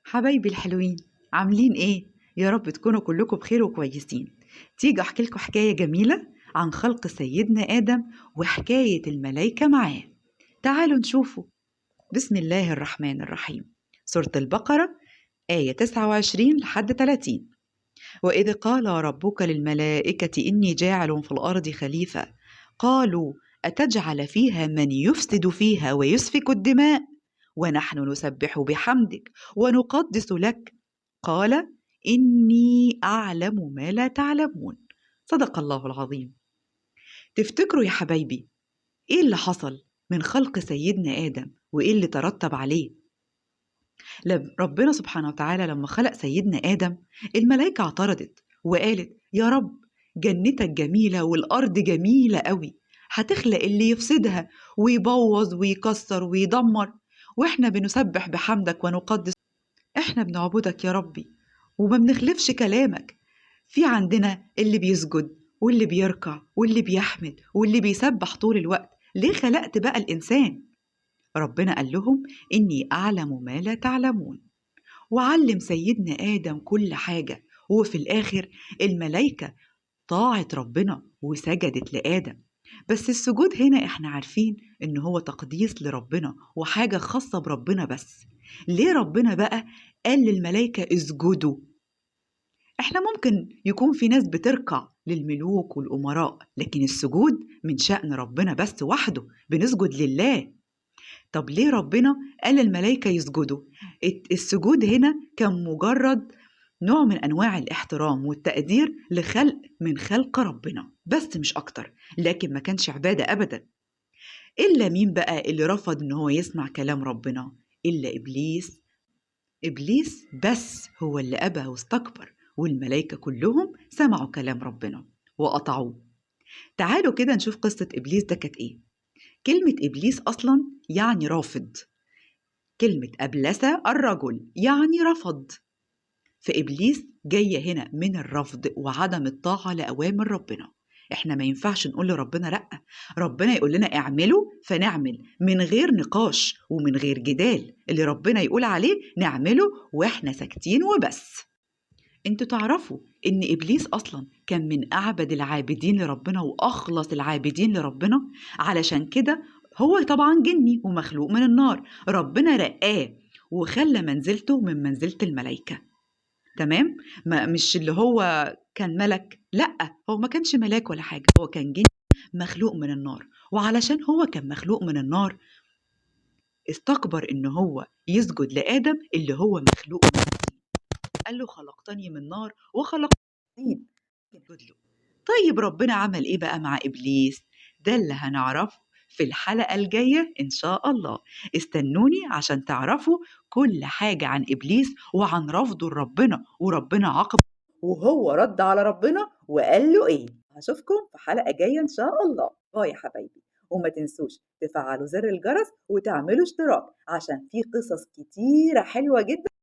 حبايبي الحلوين، عاملين ايه؟ يا رب تكونوا كلكم بخير وكويسين. تيجي احكي لكم حكاية جميلة عن خلق سيدنا آدم وحكاية الملايكة معاه. تعالوا نشوفوا. بسم الله الرحمن الرحيم. سورة البقرة آية 29 لحد 30. وإذ قال ربك للملائكة إني جاعل في الأرض خليفة، قالوا أتجعل فيها من يفسد فيها ويسفك الدماء ونحن نسبح بحمدك ونقدس لك، قال إني أعلم ما لا تعلمون. صدق الله العظيم. تفتكروا يا حبايبي إيه اللي حصل من خلق سيدنا آدم وإيه اللي ترتب عليه؟ ربنا سبحانه وتعالى لما خلق سيدنا آدم الملائكة اعترضت وقالت يا رب جنتك جميلة والأرض جميلة قوي، هتخلق اللي يفسدها ويبوظ ويكسر ويدمر، وإحنا بنسبح بحمدك ونقدس، إحنا بنعبدك يا ربي وما بنخلفش كلامك. في عندنا اللي بيسجد واللي بيركع واللي بيحمد واللي بيسبح طول الوقت، ليه خلقت بقى الإنسان؟ ربنا قال لهم إني أعلم ما لا تعلمون، وعلم سيدنا آدم كل حاجة. وفي الآخر الملائكة طاعت ربنا وسجدت لآدم. بس السجود هنا إحنا عارفين إن هو تقديس لربنا وحاجة خاصة بربنا بس. ليه ربنا بقى قال للملائكة اسجدوا؟ إحنا ممكن يكون في ناس بتركع للملوك والأمراء، لكن السجود من شأن ربنا بس وحده، بنسجد لله. طب ليه ربنا قال للملائكة يسجدوا؟ السجود هنا كان مجرد نوع من أنواع الاحترام والتقدير لخلق من خلق ربنا بس، مش أكتر، لكن ما كانش عبادة أبدا. إلا مين بقى اللي رفض إن هو يسمع كلام ربنا؟ إلا إبليس. إبليس بس هو اللي أبى واستكبر، والملائكة كلهم سمعوا كلام ربنا وقطعوه. تعالوا كده نشوف قصة إبليس ده كانت إيه. كلمة إبليس أصلا يعني رافض، كلمة أبلس الرجل يعني رفض، فإبليس جاية هنا من الرفض وعدم الطاعة لأوامر ربنا. إحنا ما ينفعش نقول لربنا لأ، ربنا يقول لنا اعملوا فنعمل من غير نقاش ومن غير جدال، اللي ربنا يقول عليه نعمله وإحنا ساكتين وبس. انتوا تعرفوا إن إبليس أصلا كان من أعبد العابدين لربنا وأخلص العابدين لربنا، علشان كده هو طبعا جني ومخلوق من النار، ربنا رقاه وخلى منزلته من منزلة الملائكة. تمام؟ ما مش اللي هو كان ملك، لأ هو ما كانش ملاك ولا حاجة، هو كان جن مخلوق من النار، وعلشان هو كان مخلوق من النار استكبر إن هو يسجد لآدم اللي هو مخلوق من الطين. قال له خلقتني من نار وخلقتني من طين. طيب ربنا عمل إيه بقى مع إبليس؟ ده اللي هنعرفه في الحلقة الجاية إن شاء الله. استنوني عشان تعرفوا كل حاجة عن إبليس وعن رفضه لربنا، وربنا عاقبه وهو رد على ربنا وقال له إيه. هشوفكم في حلقة جاية إن شاء الله. باي يا حبايبي، وما تنسوش تفعلوا زر الجرس وتعملوا اشتراك عشان في قصص كتيرة حلوة جدا.